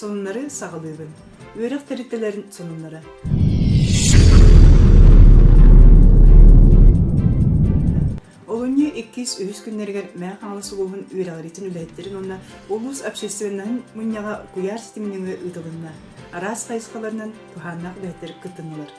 Сонуннары саҕалыыбын. Үөрэх тэрилтэлэрин сонуннара. Олунньу иккис-үһүс күннэригэр Мэҥэ Хаҥалас улууһун үөрэҕириитин үлэһиттэрин уонна улуус общественноһын мунньаҕа куйаар ситимин нөҥүө ыытылынна. Араас хайысхаларынан туһааннаах үлэһиттэр кыттыннылар.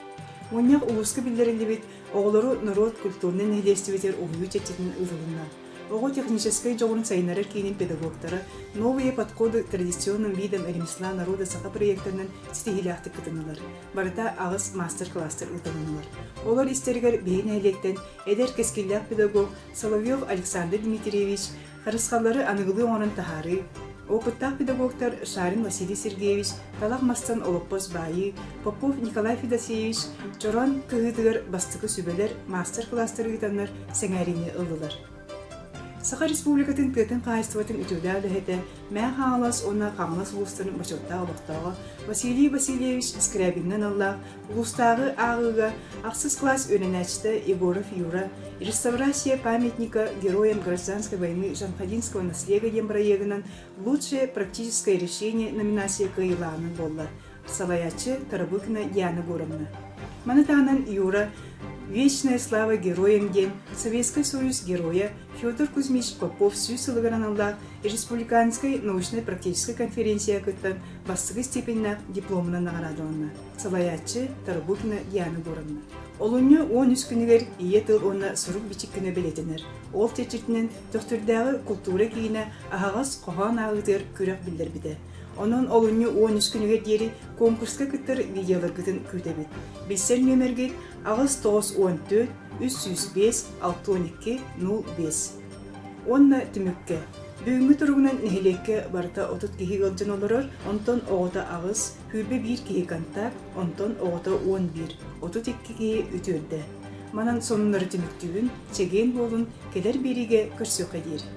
Мунньах улууска биллэриллибит оҕолору норуот культурнай нэһилиэстибэтигэр уһуйуу чэрчитинэн ыытылынна. Оҕо техническэй дьоҕурун сайыннарар киинин педагогтара «Новые подходы к традиционным видам ремесла народа саха» проектарынан ситиһиилээхтик кытыннылар. Барыта аҕыс маастар-кылаастар ыытылыннылар. Олор истэригэр биһиги нэһилиэктэн эдэр кэскиллээх педагог Соловьев Александр Дмитриевич харысхаллары аныгылыы оҥорон таһаарыы, опыттаах педагогтар Шарин Василий Сергеевич талах мастан олоппос баайыы, Попов Николай Федосеевич чороон кыһыытыгар бастакы сүбэлэр маастар-кылаастары ыытаннар сэҥээриини ыллылар. Саха Республикатын тыатын хаһаайыстыбатын үтүөлээх үлэһитэ Мэҥэ Хаҥалас уонна Хаҥалас улуустарын бочуоттаах олохтооҕо Василий Васильевич Скрябиҥҥа аналлаах улуустааҕы ааҕыыга ахсыс кылаас үөрэнээччитэ Егоров Юра «Реставрация памятника героям гражданской войны Жанхадинского наслега» диэн бырайыагынан «Лучшее практическое решение» номинация кыайыылааҕынан буолла. Салайааччы Тарабукина Диана Гуровна. Маны таһынан Юра «Вечная слава героям» диэн Советскай Союз геройа Федор Кузьмич Попов сүүс сылыгар аналлаах республиканскай научнай-практическай конференцияҕа кыттан бастакы степеннээх дипломунан наҕараадаланна. Салайааччы Тарабукина Диана Гуровна. Олунньу 13 күнүгэр Ийэ тыл уонна сурук-бичик күнэ бэлиэтэнэр. Ол чэрчитинэн Төхтүрдээҕи култуура киинэ аһаҕас хоһоон ааҕыытыгар күрэх биллэрбитэ. Онон олунньу 13 күнүгэр диэри конкурска кыттар видеоларгытын күүтэбит. Билсэр нүөмэргит 8 94 305 62 05. Уонна түмүккэ. Бүгүҥҥү туругунан нэһилиэккэ барыта 30 киһи ыалдьан олорор, онтон оҕото аҕыс, 21 киһи контакт, онтон оҕото 11, 32 киһи үтүөрдэ. Манан сонуннары түмүктүүбүн, чэгиэн буолун, кэлэр биэриигэ көрсүөххэ диэри.